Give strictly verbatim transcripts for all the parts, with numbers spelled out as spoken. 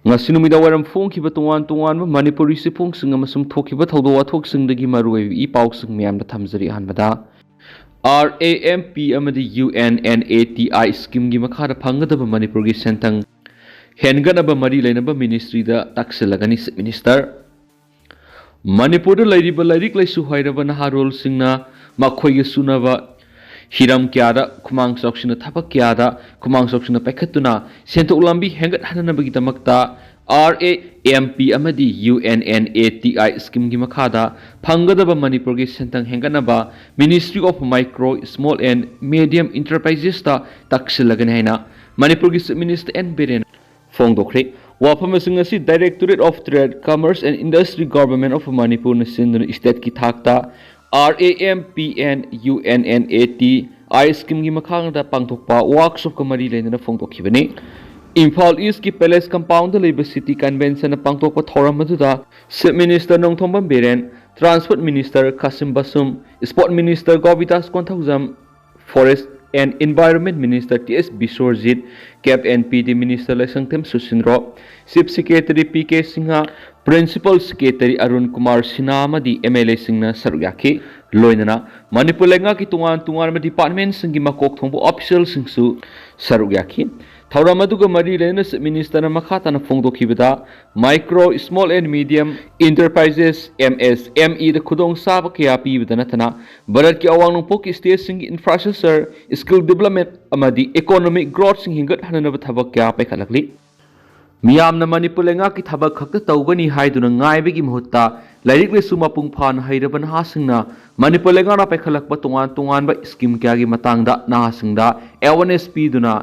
ꯉꯁꯤ ꯅꯨꯃꯤꯗꯥꯡ ꯋꯥꯏꯔꯝ ꯐꯣꯡꯈꯤꯕ ꯇꯣꯉꯥꯟ ꯇꯣꯉꯥꯟꯕ ꯃꯅꯤꯄꯨꯔꯤ ꯆꯦꯐꯣꯡꯁꯤꯡ ꯑꯃꯁꯨꯡ ꯊꯣꯛꯈꯤꯕ ꯊꯧꯗꯣꯛ ꯋꯥꯊꯣꯛꯁꯤꯡꯗꯒꯤ ꯃꯔꯨꯑꯣꯏꯕ ꯏ ꯄꯥꯎꯁꯤꯡ ꯃꯌꯥꯝꯗ ꯊꯝꯖꯔꯤ꯫ ꯑꯍꯥꯟꯕꯗ, ꯑꯥꯔ ꯑꯦ ꯑꯦꯝ ꯄꯤ ꯑꯃꯗꯤ U N N A T I ꯁ꯭ꯀꯤꯝꯒꯤ ꯃꯈꯥꯗ ꯐꯪꯒꯗꯕ ꯃꯅꯤꯄꯨꯔꯒꯤ ꯁꯦꯟꯊꯪ ꯍꯦꯟꯒꯠꯅꯕ ꯃꯔꯤ ꯂꯩꯅꯕ ꯃꯤꯅꯤꯁꯇ꯭ꯔꯤꯗ ꯇꯥꯛꯁꯤꯜꯂꯒꯅꯤ, ꯆꯤꯐ ꯃꯤꯅꯤꯁꯇꯔ꯫ ꯃꯅꯤꯄꯨꯔꯗ ꯂꯩꯔꯤꯕ ꯂꯥꯏꯔꯤꯛ ꯂꯥꯏꯁꯨ ꯍꯩꯔꯕ ꯅꯍꯥꯔꯣꯜꯁꯤꯡꯅ ꯃꯈꯣꯏꯒ ꯆꯨꯅꯕ ꯍꯤꯔꯝ ꯀꯌꯥꯗ ꯈꯨꯃꯥꯡ ꯆꯥꯎꯁꯤꯟꯅ, ꯊꯕꯛ ꯀꯌꯥꯗ ꯈꯨꯃꯥꯡ ꯆꯥꯎꯁꯤꯟꯅ ꯄꯥꯏꯈꯠꯇꯨꯅ ꯁꯦꯟꯊꯣꯛ ꯂꯝꯕꯤ ꯍꯦꯟꯒꯠꯍꯟꯅꯕꯒꯤꯗꯃꯛꯇ ꯑꯥꯔ ꯑꯦ ꯑꯦꯝ ꯄꯤ ꯑꯃꯗꯤ U N N A T I ꯁ꯭ꯀꯤꯝꯒꯤ ꯃꯈꯥꯗ ꯐꯪꯒꯗꯕ ꯃꯅꯤꯄꯨꯔꯒꯤ ꯁꯦꯟꯊꯪ ꯍꯦꯟꯒꯠꯅꯕ Ministry of Micro, Small and Medium Enterprises ꯇ ꯇꯛꯁꯤꯜꯂꯒꯅꯤ ꯍꯥꯏꯅ ꯃꯅꯤꯄꯨꯔꯒꯤ ꯆꯤꯐ ꯃꯤꯅꯤꯁꯇꯔ ꯑꯦꯟ ꯕꯤꯔꯦꯟ ꯐꯣꯡꯗꯣꯛꯈ꯭ꯔꯦ꯫ ꯋꯥꯐꯝꯁꯤꯡ ꯑꯁꯤ Directorate of Trade, Commerce and Industry, Government of Manipur ꯅ ꯁꯤꯟꯗꯨꯅ ꯏꯁꯇꯦꯠꯀꯤ ꯊꯥꯛꯇ R A M P N U N N A T I ꯁ꯭ꯀꯤꯝꯒꯤ ꯃꯈꯥꯗ ꯄꯥꯡꯊꯣꯛꯄ ꯋꯥꯔꯛꯁꯣꯞꯀ ꯃꯔꯤ ꯂꯩꯅꯅ ꯐꯣꯡꯗꯣꯛꯈꯤꯕꯅꯤ꯫ ꯏꯝꯐꯥꯜ ꯏꯁꯀꯤ ꯄꯦꯂꯦꯁ ꯀꯝꯄꯥꯎꯟꯗ ꯂꯩꯕ ꯁꯤꯇꯤ ꯀꯟꯚꯦꯟꯁꯟꯅ ꯄꯥꯡꯊꯣꯛꯄ ꯊꯧꯔꯝ ꯑꯗꯨꯗ chief minister Nongthombam Biren, transport minister Khashim Vashum, sport minister Govindas Konthoujam, Forest and Environment Minister T S Biswajit, CAF and P D minister Leishangthem Susindro, chief secretary P K Singh, principal secretary Arun Kumar Sinha ꯑꯃꯗꯤ ꯑꯦꯝ ꯑꯦꯜ ꯑꯦꯁꯤꯡꯅ ꯁꯔꯨꯛ ꯌꯥꯈꯤ꯫ ꯂꯣꯏꯅꯅ ꯃꯅꯤꯄꯨꯔ ꯂꯩꯉꯥꯛꯀꯤ ꯇꯣꯉꯥꯟ ꯇꯣꯉꯥꯟꯕ ꯗꯤꯄꯥꯔꯠꯃꯦꯟꯁꯤꯡꯒꯤ ꯃꯀꯣꯛ ꯊꯣꯡꯕ ꯑꯣꯐꯤꯁꯤꯌꯦꯜꯁꯤꯡꯁꯨ ꯁꯔꯨꯛ ꯌꯥꯈꯤ꯫ ꯊꯧꯔꯝ ꯑꯗꯨꯒ ꯃꯔꯤ ꯂꯩꯅꯅ ꯆꯤꯐ ꯃꯤꯅꯤꯁꯇꯔꯅ ꯃꯈꯥ ꯇꯥꯅ ꯐꯣꯡꯗꯣꯛꯈꯤꯕꯗ, Micro, Small and Medium Enterprises, M S M E ꯗ ꯈꯨꯗꯣꯡꯆꯥꯕ ꯀꯌꯥ ꯄꯤꯕꯗ ꯅꯠꯇꯅ ꯚꯥꯔꯠꯀꯤ ꯑꯋꯥꯡ ꯅꯣꯡꯄꯣꯛꯀꯤ ꯁ꯭ꯇꯦꯠꯁꯤꯡꯒꯤ ꯏꯟꯐ꯭ꯔꯥꯁ꯭ꯇ꯭ꯔꯛꯆꯔ, ꯁ꯭ꯀꯤꯜ ꯗꯤꯕꯂꯞꯃꯦꯟꯠ ꯑꯃꯗꯤ ꯏꯀꯣꯅꯣꯃꯤꯛ ꯒ꯭ꯔꯣꯊꯁꯤꯡ ꯍꯦꯟꯒꯠꯍꯟꯅꯅꯕ ꯊꯕꯛ ꯀꯌꯥ ꯄꯥꯏꯈꯠꯂꯛꯂꯤ꯫ ꯃꯤꯌꯥꯝꯅ ꯃꯅꯤꯄꯨꯔ ꯂꯩꯉꯥꯛꯀꯤ ꯊꯕꯛ ꯈꯛꯇ ꯇꯧꯒꯅꯤ ꯍꯥꯏꯗꯨꯅ ꯉꯥꯏꯕꯒꯤ ꯃꯍꯨꯠꯇ ꯂꯥꯏꯔꯤꯛ ꯂꯥꯏꯁꯨ ꯃꯄꯨꯡ ꯐꯥꯅ ꯍꯩꯔꯕ ꯅꯍꯥꯁꯤꯡꯅ ꯃꯅꯤꯄꯨꯔ ꯂꯩꯉꯥꯛꯅ ꯄꯥꯏꯈꯠꯂꯛꯄ ꯇꯣꯉꯥꯟ ꯇꯣꯉꯥꯟꯕ ꯁ꯭ꯀꯤꯝ ꯀꯌꯥꯒꯤ ꯃꯇꯥꯡꯗ ꯅꯍꯥꯁꯤꯡꯗ ꯑꯦꯋꯥꯔꯅꯦꯁ ꯄꯤꯗꯨꯅ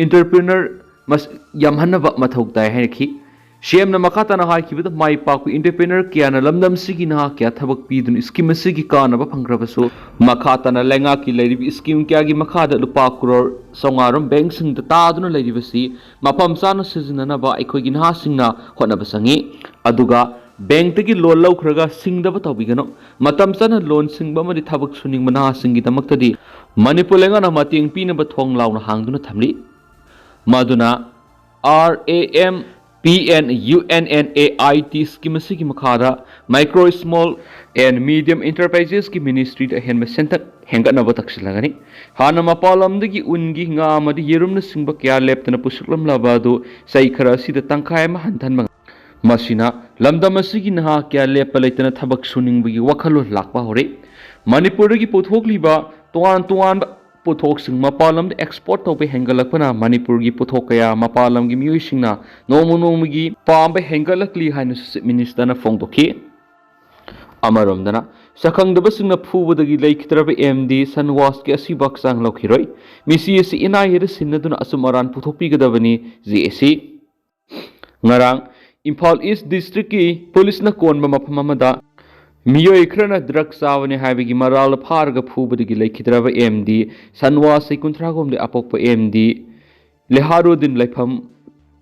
ꯏꯟꯇꯔꯄ꯭ꯔꯤꯅꯔ ꯃꯁ-, ꯌꯥꯝꯍꯟꯅꯕ ꯃꯊꯧ ꯇꯥꯏ ꯍꯥꯏꯔꯛꯈꯤ꯫ ꯁꯤ ꯑꯦꯝꯅ ꯃꯈꯥ ꯇꯥꯅ ꯍꯥꯏꯈꯤꯕꯗ, ꯃꯥꯏ ꯄꯥꯛꯄ ꯏꯟꯇꯔꯄ꯭ꯔꯤꯅꯔ ꯀꯌꯥꯅ ꯂꯝꯗꯝꯁꯤꯒꯤ ꯅꯍꯥ ꯀꯌꯥ ꯊꯕꯛ ꯄꯤꯗꯨꯅ ꯁ꯭ꯀꯤꯝ ꯑꯁꯤꯒꯤ ꯀꯥꯟꯅꯕ ꯐꯪꯈ꯭ꯔꯕꯁꯨ, ꯃꯈꯥ ꯇꯥꯅ ꯂꯩꯉꯥꯛꯀꯤ ꯂꯩꯔꯤꯕ ꯁ꯭ꯀꯤꯝ ꯀꯌꯥꯒꯤ ꯃꯈꯥꯗ ꯂꯨꯄꯥ ꯀ꯭ꯔꯣꯔ ꯆꯥꯝꯃꯉꯥ ꯔꯣꯝ ꯕꯦꯡꯛꯁꯤꯡꯗ ꯇꯥꯗꯨꯅ ꯂꯩꯔꯤꯕꯁꯤ ꯃꯐꯝ ꯆꯥꯅ ꯁꯤꯖꯤꯟꯅꯅꯕ ꯑꯩꯈꯣꯏꯒꯤ ꯅꯍꯥꯁꯤꯡꯅ ꯍꯣꯠꯅꯕ ꯆꯪꯏ꯫ ꯑꯗꯨꯒ ꯕꯦꯡꯛꯇꯒꯤ ꯂꯣꯟ ꯂꯧꯈ꯭ꯔꯒ ꯁꯤꯡꯗꯕ ꯇꯧꯕꯤꯒꯅꯨ꯫ ꯃꯇꯝ ꯆꯥꯅ ꯂꯣꯟ ꯁꯤꯡꯕ ꯑꯃꯗꯤ ꯊꯕꯛ ꯁꯨꯅꯤꯡꯕ ꯅꯍꯥꯁꯤꯡꯒꯤꯗꯃꯛꯇꯗꯤ ꯃꯅꯤꯄꯨꯔ ꯂꯩꯉꯥꯛꯅ ꯃꯇꯦꯡ ꯄꯤꯅꯕ ꯊꯣꯡ ꯂꯥꯎꯅ ꯍꯥꯡꯗꯨꯅ ꯊꯝꯂꯤ꯫ ꯃꯗꯨꯅ R A M P N U N N A I T scheme ꯑꯁꯤꯒꯤ ꯃꯈꯥꯗ Micro, Small and Medium Enterprises ꯀꯤ Ministry ꯗ ꯑꯍꯦꯟꯕ ꯁꯦꯟꯊꯪ ꯍꯦꯟꯒꯠꯅꯕ ꯇꯛꯁꯤꯜꯂꯒꯅꯤ꯫ ꯍꯥꯟꯅ ꯃꯄꯥꯟ ꯂꯝꯗꯒꯤ ꯎꯟꯒꯤ, ꯉꯥ ꯑꯃꯗꯤ ꯌꯦꯔꯨꯝꯅꯆꯤꯡꯕ ꯀꯌꯥ ꯂꯦꯞꯇꯅ ꯄꯨꯁꯤꯜꯂꯝꯂꯕ ꯑꯗꯨ ꯆꯍꯤ ꯈꯔ ꯑꯁꯤꯗ ꯇꯪꯈꯥꯏ ꯑꯃ ꯍꯟꯊꯍꯟꯕ ꯉꯝ-, ꯃꯁꯤꯅ ꯂꯝꯗꯝ ꯑꯁꯤꯒꯤ ꯅꯍꯥ ꯀꯌꯥ ꯂꯦꯞꯄ ꯂꯩꯇꯅ ꯊꯕꯛ ꯁꯨꯅꯤꯡꯕꯒꯤ ꯋꯥꯈꯜꯂꯣꯟ ꯂꯥꯛꯄ ꯍꯧꯔꯦ꯫ ꯃꯅꯤꯄꯨꯔꯗꯒꯤ ꯄꯨꯊꯣꯛꯂꯤꯕ ꯇꯣꯉꯥꯟ ꯇꯣꯉꯥꯟꯕ ꯄꯣꯠꯊꯣꯛꯁꯤꯡ ꯃꯄꯥꯟ ꯂꯝꯗ export ꯇꯧꯕ ꯍꯦꯟꯒꯠꯂꯛꯄꯅ ꯃꯅꯤꯄꯨꯔꯒꯤ ꯄꯣꯠꯊꯣꯛ ꯀꯌꯥ ꯃꯄꯥꯟ ꯂꯝꯒꯤ ꯃꯤꯑꯣꯏꯁꯤꯡꯅ ꯅꯣꯡꯃ ꯅꯣꯡꯃꯒꯤ ꯄꯥꯝꯕ ꯍꯦꯟꯒꯠꯂꯛꯂꯤ ꯍꯥꯏꯅꯁꯨ Chief Minister ꯅ ꯐꯣꯡꯗꯣꯛꯈꯤ꯫ ꯑꯃꯔꯣꯝꯗꯅ, ꯁꯛꯈꯪꯗꯕꯁꯤꯡꯅ ꯐꯨꯕꯗꯒꯤ ꯂꯩꯈꯤꯗ꯭ꯔꯕ M D ꯁꯟꯋꯥꯁꯀꯤ ꯑꯁꯤꯕ ꯍꯛꯆꯥꯡ ꯂꯧꯈꯤꯔꯣꯏ꯫ ꯃꯤꯁꯤ ꯑꯁꯤ N I A the ꯁꯤꯟꯅꯗꯨꯅ ꯑꯆꯨꯝ ꯑꯔꯥꯟ ꯄꯨꯊꯣꯛꯄꯤꯒꯗꯕꯅꯤ, J A C꯫ ꯉꯔꯥꯡ ꯏꯝꯐꯥꯜ East District ꯀꯤ ꯄꯨꯂꯤꯁꯅ ꯀꯣꯟꯕ ꯃꯐꯝ ꯑꯃꯗ ꯃꯤꯑꯣꯏ ꯈꯔꯅ drug ꯆꯥꯕꯅꯤ ꯍꯥꯏꯕꯒꯤ ꯃꯔꯥꯜ ꯐꯥꯔꯒ ꯐꯨꯕꯗꯒꯤ ꯂꯩꯈꯤꯗ꯭ꯔꯕ M D ꯁꯟꯋꯥꯁ, ꯆꯍꯤ ꯀꯨꯟꯊ꯭ꯔꯥ ꯍꯨꯝꯗꯣꯏ ꯑꯄꯣꯛꯄ M D ꯂꯦꯍꯥꯔꯨꯗꯤꯟ, ꯂꯩꯐꯝ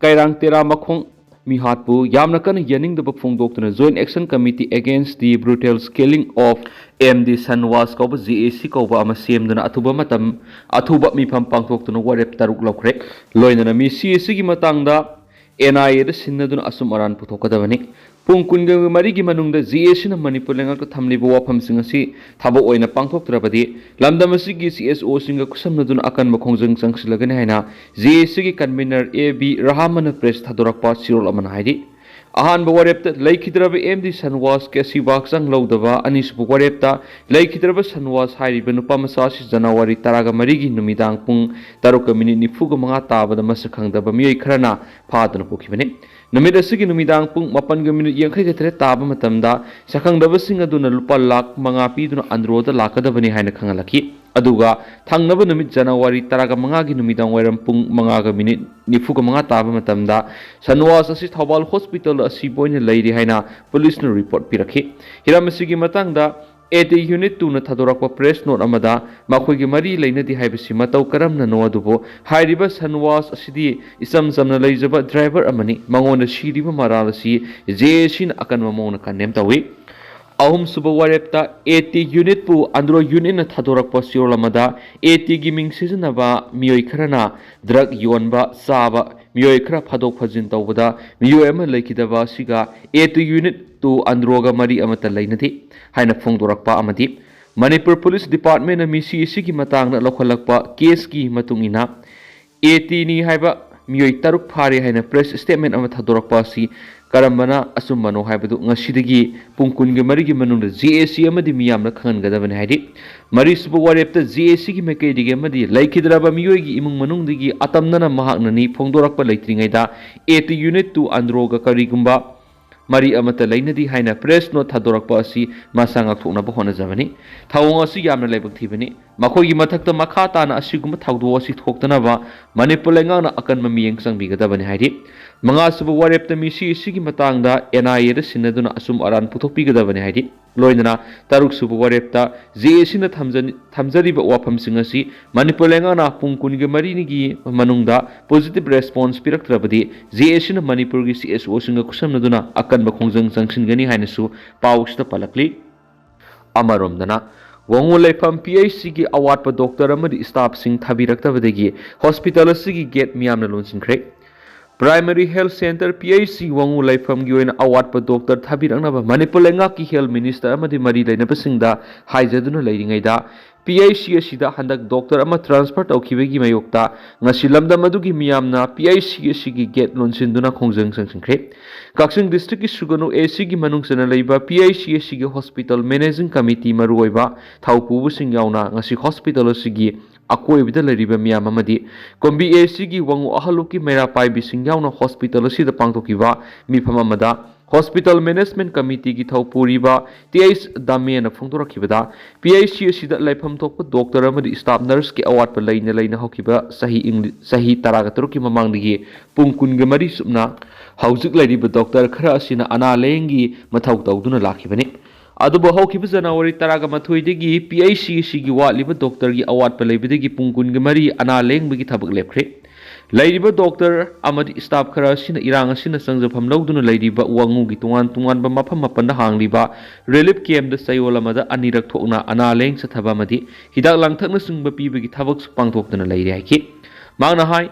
ꯀꯩꯔꯥꯡ ꯇꯦꯔꯥ ꯃꯈꯣꯡ ꯃꯤꯍꯥꯠꯄꯨ ꯌꯥꯝꯅ ꯀꯟꯅ ꯌꯥꯅꯤꯡꯗꯕ ꯐꯣꯡꯗꯣꯛꯇꯨꯅ Joint Action Committee Against the Brutal Killing of M D ꯁꯟꯋꯥꯁ ꯀꯧꯕ J A C ꯀꯧꯕ ꯑꯃ ꯁꯦꯝꯗꯨꯅ ꯑꯊꯨꯕ ꯃꯇꯝ, ꯑꯊꯨꯕ ꯃꯤꯐꯝ ꯄꯥꯡꯊꯣꯛꯇꯨꯅ ꯋꯥꯔꯦꯞ ꯇꯔꯨꯛ ꯂꯧꯈ꯭ꯔꯦ꯫ ꯂꯣꯏꯅꯅ ꯃꯤꯁꯤ ꯑꯁꯤꯒꯤ ꯃꯇꯥꯡꯗ N I A ꯗ ꯁꯤꯟꯅꯗꯨꯅ ꯑꯆꯨꯝ ꯑꯔꯥꯟ ꯄꯨꯊꯣꯛꯀꯗꯕꯅꯤ꯫ ꯄꯨꯡ ꯀꯨꯟꯒ ꯃꯔꯤꯒꯤ ꯃꯅꯨꯡꯗ J A C ꯅ ꯃꯅꯤꯄꯨꯔ ꯂꯩꯉꯥꯛꯇ ꯊꯝꯂꯤꯕ ꯋꯥꯐꯝꯁꯤꯡ ꯑꯁꯤ ꯊꯕꯛ ꯑꯣꯏꯅ ꯄꯥꯡꯊꯣꯛꯇ꯭ꯔꯕꯗꯤ ꯂꯝꯗꯝ ꯑꯁꯤꯒꯤ C S O ꯁꯤꯡꯒ ꯈꯨꯠꯁꯝꯅꯗꯨꯅ ꯑꯀꯟꯕ ꯈꯣꯡꯖꯪ ꯆꯪꯁꯤꯜꯂꯒꯅꯤ ꯍꯥꯏꯅ J A C ꯒꯤ convener A B ꯔꯍꯃꯟꯅ press ꯊꯥꯗꯣꯔꯛꯄ ꯆꯦꯔꯣꯜ ꯑꯃꯅ ꯍꯥꯏꯔꯤ꯫ ꯑꯍꯥꯟꯕ ꯋꯥꯔꯦꯞꯇ ꯂꯩꯈꯤꯗ꯭ꯔꯕ M D ꯁꯟꯋꯥꯁꯀꯤ ꯑꯁꯤꯕ ꯍꯛꯆꯥꯡ ꯂꯧꯗꯕ, ꯑꯅꯤꯁꯨꯕ ꯋꯥꯔꯦꯞꯇ ꯂꯩꯈꯤꯗ꯭ꯔꯕ ꯁꯟꯋꯥꯁ ꯍꯥꯏꯔꯤꯕ ꯅꯨꯄꯥ ꯃꯆꯥ ꯑꯁꯤ ꯖꯅꯋꯥꯔꯤ ꯇꯔꯥꯃꯔꯤꯒꯤ ꯅꯨꯃꯤꯗꯥꯡ ꯄꯨꯡ ꯇꯔꯨꯛꯀ ꯃꯤꯅꯤꯠ ꯅꯤꯐꯨ ꯃꯉꯥ ꯇꯥꯕꯗ ꯃꯁꯛ ꯈꯪꯗꯕ ꯃꯤꯑꯣꯏ ꯈꯔꯅ ꯐꯥꯗꯨꯅ ꯄꯨꯈꯤꯕꯅꯤ꯫ ꯅꯨꯃꯤꯠ ꯑꯁꯤꯒꯤ ꯅꯨꯃꯤꯗꯥꯡ ꯄꯨꯡ ꯃꯥꯄꯟꯒ ꯃꯤꯅꯤꯠ ꯌꯥꯡꯈꯩ ꯇꯔꯦꯠ ꯇꯥꯕ ꯃꯇꯝꯗ ꯁꯛꯈꯪꯗꯕꯁꯤꯡ ꯑꯗꯨꯅ ꯂꯨꯄꯥ ꯂꯥꯈ ꯃꯉꯥ ꯄꯤꯗꯨꯅ ꯑꯟꯗ꯭ꯔꯣꯗ ꯂꯥꯛꯀꯗꯕꯅꯤ ꯍꯥꯏꯅ ꯈꯪꯍꯜꯂꯛꯈꯤ꯫ ꯑꯗꯨꯒ ꯊꯪꯅꯕ ꯅꯨꯃꯤꯠ ꯖꯅꯋꯥꯔꯤ ꯇꯔꯥꯃꯉꯥꯒꯤ ꯅꯨꯃꯤꯗꯥꯡ ꯋꯥꯏꯔꯝ ꯄꯨꯡ ꯃꯉꯥꯒ ꯃꯤꯅꯤꯠ ꯅꯤꯐꯨ ꯃꯉꯥ ꯇꯥꯕ ꯃꯇꯝꯗ ꯁꯟꯋꯥꯁ ꯑꯁꯤ ꯊꯧꯕꯥꯜ hospital ꯗ ꯑꯁꯤꯕ ꯑꯣꯏꯅ ꯂꯩꯔꯤ ꯍꯥꯏꯅ ꯄꯨꯂꯤꯁꯅ report ꯄꯤꯔꯛꯈꯤ꯫ ꯍꯤꯔꯝ ꯑꯁꯤꯒꯤ ꯃꯇꯥꯡꯗ A T Unit two ꯅ ꯊꯥꯗꯣꯔꯛꯄ press note ꯑꯃꯗ ꯃꯈꯣꯏꯒꯤ ꯃꯔꯤ ꯂꯩꯅꯗꯦ ꯍꯥꯏꯕꯁꯤ ꯃꯇꯧ ꯀꯔꯝꯅꯅꯣ ꯑꯗꯨꯕꯨ ꯍꯥꯏꯔꯤꯕ ꯁꯟꯋꯥꯁ ꯑꯁꯤꯗꯤ ꯏꯆꯝ ꯆꯝꯅ ꯂꯩꯖꯕ driver ꯑꯃꯅꯤ꯫ ꯃꯉꯣꯟꯗ ꯁꯤꯔꯤꯕ ꯃꯔꯥꯜ ꯑꯁꯤ J A C ꯅ ꯑꯀꯟꯕ ꯃꯑꯣꯡꯗ condemn ꯇꯧꯏ꯫ ꯑꯍꯨꯝꯁꯨꯕ ꯋꯥꯔꯦꯞꯇ A T Unit ꯄꯨ ꯑꯟꯗ꯭ꯔꯣ unit ꯅ ꯊꯥꯗꯣꯔꯛꯄ ꯆꯦꯔꯣꯜ ꯑꯃꯗ A T ꯒꯤ ꯃꯤꯡ ꯁꯤꯖꯤꯟꯅꯕ ꯃꯤꯑꯣꯏ ꯈꯔꯅ drug ꯌꯣꯟꯕ, ꯆꯥꯕ, ꯃꯤꯑꯣꯏ ꯈꯔ ꯐꯥꯗꯣꯛ ꯐꯥꯖꯤꯟ ꯇꯧꯕꯗ ꯃꯤꯑꯣꯏ ꯑꯃ ꯂꯩꯈꯤꯗꯕ ꯑꯁꯤꯒ ꯑꯦ ꯇꯤ ꯌꯨꯅꯤꯠ ꯇꯨ ꯑꯟꯗ꯭ꯔꯣꯒ ꯃꯔꯤ ꯑꯃꯠꯇ ꯂꯩꯅꯗꯦ ꯍꯥꯏꯅ ꯐꯣꯡꯗꯣꯔꯛꯄ ꯑꯃꯗꯤ ꯃꯅꯤꯄꯨꯔ ꯄꯨꯂꯤꯁ ꯗꯤꯄꯥꯔꯠꯃꯦꯟꯅ ꯃꯤꯁꯤ ꯑꯁꯤꯒꯤ ꯃꯇꯥꯡꯗ ꯂꯧꯈꯠꯂꯛꯄ ꯀꯦꯁꯀꯤ ꯃꯇꯨꯡ ꯏꯟꯅ ꯑꯦ ꯇꯤꯅꯤ ꯍꯥꯏꯕ ꯃꯤꯑꯣꯏ ꯇꯔꯨꯛ ꯐꯥꯔꯦ ꯍꯥꯏꯅ ꯄ꯭ꯔꯦꯁ ꯁ꯭ꯇꯦꯠꯃꯦꯟ ꯑꯃ ꯊꯥꯗꯣꯔꯛꯄ ꯑꯁꯤ ꯀꯔꯝꯕꯅ ꯑꯆꯨꯝꯕꯅꯣ ꯍꯥꯏꯕꯗꯨ ꯉꯁꯤꯗꯒꯤ ꯄꯨꯡ ꯀꯨꯟꯒ ꯃꯔꯤꯒꯤ ꯃꯅꯨꯡꯗ ꯖꯦ ꯑꯦ ꯁꯤ ꯑꯃꯗꯤ ꯃꯤꯌꯥꯝꯅ ꯈꯪꯍꯟꯒꯗꯕꯅꯤ ꯍꯥꯏꯔꯤ꯫ ꯃꯔꯤꯁꯨꯕ ꯋꯥꯔꯦꯞꯇ ꯖꯦ ꯑꯦ ꯁꯤꯒꯤ ꯃꯥꯏꯀꯩꯗꯒꯤ ꯑꯃꯗꯤ ꯂꯩꯈꯤꯗ꯭ꯔꯕ ꯃꯤꯑꯣꯏꯒꯤ ꯏꯃꯨꯡ ꯃꯅꯨꯡꯗꯒꯤ ꯑꯇꯝꯅꯅ ꯃꯍꯥꯛꯅꯅꯤ ꯐꯣꯡꯗꯣꯔꯛꯄ ꯂꯩꯇ꯭ꯔꯤꯉꯩꯗ ꯑꯦ ꯇꯤ ꯌꯨꯅꯤꯠ ꯇꯨ ꯑꯟꯗ꯭ꯔꯣꯒ ꯀꯔꯤꯒꯨꯝꯕ ꯃꯔꯤ ꯑꯃꯠꯇ ꯂꯩꯅꯗꯦ ꯍꯥꯏꯅ ꯄ꯭ꯔꯦꯁ ꯅꯣꯠ ꯊꯥꯗꯣꯔꯛꯄ ꯑꯁꯤ ꯃꯁꯥ ꯉꯥꯛꯊꯣꯛꯅꯕ ꯍꯣꯠꯅꯖꯕꯅꯤ꯫ ꯊꯧꯑꯣꯡ ꯑꯁꯤ ꯌꯥꯝꯅ ꯂꯥꯏꯕꯛ ꯊꯤꯕꯅꯤ꯫ ꯃꯈꯣꯏꯒꯤ ꯃꯊꯛꯇ ꯃꯈꯥ ꯇꯥꯅ ꯑꯁꯤꯒꯨꯝꯕ ꯊꯧꯗꯣꯛ ꯑꯁꯤ ꯊꯣꯛꯇꯅꯕ ꯃꯅꯤꯄꯨꯔ ꯂꯩꯉꯥꯛꯅ ꯑꯀꯟꯕ ꯃꯤꯠꯌꯦꯡ ꯆꯪꯕꯤꯒꯗꯕꯅꯤ ꯍꯥꯏꯔꯤ꯫ ꯃꯉꯥꯁꯨꯕ ꯋꯥꯔꯦꯞꯇ ꯃꯤꯁꯤ ꯑꯁꯤꯒꯤ ꯃꯇꯥꯡꯗ ꯑꯦꯟ ꯑꯥꯏ ꯑꯦꯗ ꯁꯤꯟꯅꯗꯨꯅ ꯑꯆꯨꯝ ꯑꯔꯥꯟ ꯄꯨꯊꯣꯛꯄꯤꯒꯗꯕꯅꯤ ꯍꯥꯏꯔꯤ꯫ ꯂꯣꯏꯅꯅ ꯇꯔꯨꯛꯁꯨꯕ ꯋꯥꯔꯦꯞꯇ ꯖꯦ ꯑꯦ ꯁꯤꯅ ꯊꯝꯖꯅꯤ-, ꯊꯝꯖꯔꯤꯕ ꯋꯥꯐꯝꯁꯤꯡ ꯑꯁꯤ ꯃꯅꯤꯄꯨꯔ ꯂꯩꯉꯥꯛꯅ ꯄꯨꯡ ꯀꯨꯟꯒ ꯃꯔꯤꯅꯤꯒꯤ ꯃꯅꯨꯡꯗ ꯄꯣꯖꯤꯇꯤꯚ ꯔꯦꯁꯄꯣꯟꯁ ꯄꯤꯔꯛꯇ꯭ꯔꯕꯗꯤ ꯖꯦ ꯑꯦ ꯁꯤꯅ ꯃꯅꯤꯄꯨꯔꯒꯤ ꯁꯤ ꯑꯦꯁ ꯑꯣꯁꯤꯡꯒ ꯈꯨꯠꯁꯝꯅꯗꯨꯅ ꯑꯀꯟꯕ ꯈꯣꯡꯖꯪ ꯆꯪꯁꯤꯟꯒꯅꯤ ꯍꯥꯏꯅꯁꯨ ꯄꯥꯎꯁꯤꯗ ꯄꯜꯂꯛꯂꯤ꯫ ꯑꯃꯔꯣꯝꯗꯅ, ꯋꯥꯉꯨ ꯂꯩꯐꯝ ꯄꯤ ꯑꯩꯆ ꯁꯤꯒꯤ ꯑꯋꯥꯠꯄ ꯗꯣꯛꯇꯔ ꯑꯃꯗꯤ ꯁ꯭ꯇꯥꯐꯁꯤꯡ ꯊꯥꯕꯤꯔꯛꯇꯕꯗꯒꯤ ꯍꯣꯁꯄꯤꯇꯥꯜ ꯑꯁꯤꯒꯤ ꯒꯦꯠ ꯃꯤꯌꯥꯝꯅ ꯂꯣꯟꯁꯤꯟꯈ꯭ꯔꯦ꯫ Primary health centre P H C ꯋꯥꯉꯨ ꯂꯩꯐꯝꯒꯤ ꯑꯣꯏꯅ ꯑꯋꯥꯠꯄ ꯗꯣꯛꯇꯔ ꯊꯥꯕꯤꯔꯛꯅꯕ ꯃꯅꯤꯄꯨꯔ ꯂꯩꯉꯥꯛꯀꯤ ꯍꯦꯜꯊ ꯃꯤꯅꯤꯁꯇꯔ ꯑꯃꯗꯤ ꯃꯔꯤ ꯂꯩꯅꯕꯁꯤꯡꯗ ꯍꯥꯏꯖꯗꯨꯅ ꯂꯩꯔꯤꯉꯩꯗ, ꯄꯤ ꯑꯩꯆ ꯁꯤ ꯑꯁꯤꯗ ꯍꯟꯗꯛ ꯗꯣꯛꯇꯔ ꯑꯃ ꯇ꯭ꯔꯥꯟꯁꯐꯔ ꯇꯧꯈꯤꯕꯒꯤ ꯃꯥꯌꯣꯛꯇ ꯉꯁꯤ ꯂꯝꯗꯝ ꯑꯗꯨꯒꯤ ꯃꯤꯌꯥꯝꯅ ꯄꯤ ꯑꯩꯆ ꯁꯤ ꯑꯁꯤꯒꯤ ꯒꯦꯠ ꯂꯣꯟꯁꯤꯟꯗꯨꯅ ꯈꯣꯡꯖꯪ ꯆꯪꯁꯤꯟꯈ꯭ꯔꯦ꯫ ꯀꯛꯆꯤꯡ ꯗꯤꯁꯇ꯭ꯔꯤꯛꯀꯤ ꯁꯨꯒꯅꯨ ꯑꯦ ꯁꯤꯒꯤ ꯃꯅꯨꯡ ꯆꯟꯅ ꯂꯩꯕ ꯄꯤ ꯑꯩꯆ ꯁꯤ ꯑꯁꯤꯒꯤ ꯍꯣꯁꯄꯤꯇꯥꯜ ꯃꯦꯅꯦꯖꯤꯡ ꯀꯃꯤꯇꯤ ꯃꯔꯨꯑꯣꯏꯕ ꯊꯧꯄꯨꯕꯁꯤꯡ ꯌꯥꯎꯅ ꯉꯁꯤ ꯍꯣꯁꯄꯤꯇꯥꯜ ꯑꯁꯤꯒꯤ ꯑꯀꯣꯏꯕꯗ ꯂꯩꯔꯤꯕ ꯃꯤꯌꯥꯝ ꯑꯃꯗꯤ ꯀꯨꯝꯕꯤ ꯑꯦ ꯁꯤꯒꯤ ꯋꯥꯉꯨ ꯑꯍꯜꯂꯨꯞꯀꯤ ꯃꯩꯔꯥ ꯄꯥꯏꯕꯤꯁꯤꯡ ꯌꯥꯎꯅ ꯍꯣꯁꯄꯤꯇꯥꯜ ꯑꯁꯤꯗ ꯄꯥꯡꯊꯣꯛꯈꯤꯕ ꯃꯤꯐꯝ ꯑꯃꯗ ꯍꯣꯁꯄꯤꯇꯥꯜ ꯃꯦꯅꯦꯖꯃꯦꯟꯠ ꯀꯃꯤꯇꯤꯒꯤ ꯊꯧꯄꯨꯔꯤꯕ ꯇꯤ ꯑꯩꯆ ꯗꯥꯃꯦꯅ ꯐꯣꯡꯗꯣꯔꯛꯈꯤꯕꯗ, ꯄꯤ ꯑꯩꯆ ꯁꯤ ꯑꯁꯤꯗ ꯂꯩꯐꯝ ꯊꯣꯛꯄ ꯗꯣꯛꯇꯔ ꯑꯃꯗꯤ ꯁ꯭ꯇꯥꯐ ꯅꯔꯁꯀꯤ ꯑꯋꯥꯠꯄ ꯂꯩꯅ ꯂꯩꯅ ꯍꯧꯈꯤꯕ ꯆꯍꯤ ꯏꯪ-, ꯆꯍꯤ ꯇꯔꯥꯒ ꯇꯔꯨꯛꯀꯤ ꯃꯃꯥꯡꯗꯒꯤ ꯄꯨꯡ ꯀꯨꯟꯒ ꯃꯔꯤ ꯆꯨꯞꯅ ꯍꯧꯖꯤꯛ ꯂꯩꯔꯤꯕ ꯗꯣꯛꯇꯔ ꯈꯔ ꯑꯁꯤꯅ ꯑꯅꯥ ꯂꯥꯌꯦꯡꯒꯤ ꯃꯊꯧ ꯇꯧꯗꯨꯅ ꯂꯥꯛꯈꯤꯕꯅꯤ꯫ ꯑꯗꯨꯕꯨ ꯍꯧꯈꯤꯕ ꯖꯅꯋꯥꯔꯤ ꯇꯔꯥꯒ ꯃꯥꯊꯣꯏꯗꯒꯤ ꯄꯤ ꯑꯩꯆ ꯁꯤ ꯑꯁꯤꯒꯤ ꯋꯥꯠꯂꯤꯕ ꯗꯣꯛꯇꯔꯒꯤ ꯑꯋꯥꯠꯄ ꯂꯩꯕꯗꯒꯤ ꯄꯨꯡ ꯀꯨꯟꯒ ꯃꯔꯤ ꯑꯅꯥ ꯂꯥꯌꯦꯡꯕꯒꯤ ꯊꯕꯛ ꯂꯦꯞꯈ꯭ꯔꯦ꯫ ꯂꯩꯔꯤꯕ ꯗꯣꯛꯇꯔ ꯑꯃꯗꯤ ꯁ꯭ꯇꯥꯐ ꯈꯔ ꯑꯁꯤꯅ ꯏꯔꯥꯡ ꯑꯁꯤꯅ ꯆꯪꯖꯐꯝ ꯂꯧꯗꯨꯅ ꯂꯩꯔꯤꯕ ꯋꯥꯉꯨꯒꯤ ꯇꯣꯉꯥꯟ ꯇꯣꯉꯥꯟꯕ ꯃꯐꯝ ꯃꯥꯄꯟꯗ ꯍꯥꯡꯂꯤꯕ ꯔꯤꯂꯤꯐ ꯀꯦꯝꯞꯇ ꯆꯌꯣꯜ ꯑꯃꯗ ꯑꯅꯤꯔꯛ ꯊꯣꯛꯅ ꯑꯅꯥ ꯂꯥꯌꯦꯡ ꯆꯠꯊꯕ ꯑꯃꯗꯤ ꯍꯤꯗꯥꯛ ꯂꯥꯡꯊꯛꯅꯆꯤꯡꯕ ꯄꯤꯕꯒꯤ ꯊꯕꯛꯁꯨ ꯄꯥꯡꯊꯣꯛꯇꯨꯅ ꯂꯩꯔꯤ ꯍꯥꯏꯈꯤ꯫ ꯃꯍꯥꯛꯅ ꯍꯥꯏ,